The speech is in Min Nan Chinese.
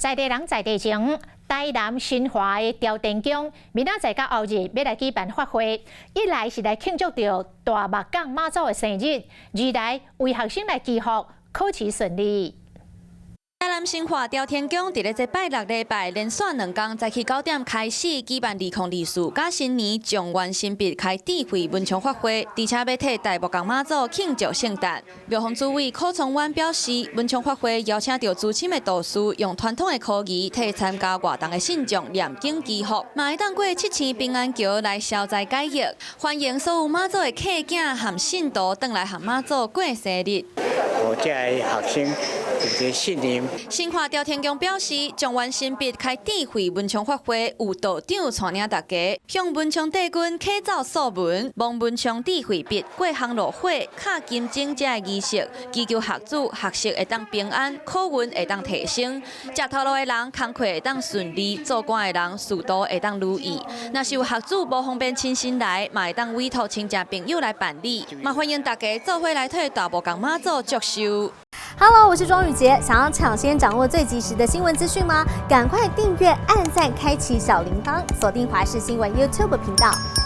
在地人在地情，台南新華的朝天宮，明仔載佮後日欲來舉辦法會，一來是來慶祝著大木港媽祖的生日，二來為學生來祈福，考試順利。台南新華朝天宮佇咧這拜六禮拜連續2工，早起9點開始舉辦2024佮新年狀元神筆開智慧文昌法會，而且欲替大木港媽祖慶祝聖誕。廟方主委柯崇灣表示，文昌法會邀請著資深的道士，用傳統的科儀替參加活動的信眾念經祈福，嘛會當過七星平安橋來消災解厄，歡迎所有媽祖的客囝和信徒轉來和媽祖過生日。予遮的學生有一個信念。新華朝天宮表示，狀元神筆開智慧文昌法會，有道長帶領大家向文昌帝君啟奏素文，摸文昌智慧筆過烘爐火、敲金鐘遮的儀式，祈求學子學習會當平安，考運會當提升，食頭路的人工課會當順利，做官的人仕途會當如意。若是有學子無方便親身來，嘛會當委託親戚朋友來辦理，嘛歡迎大家做伙來替大木港媽祖祝壽。 Hello，我是莊雨潔，想要搶先掌握最及時的新聞資訊嗎？趕快訂閱、按讚、開啟小鈴鐺，鎖定華視新聞 YouTube 頻道。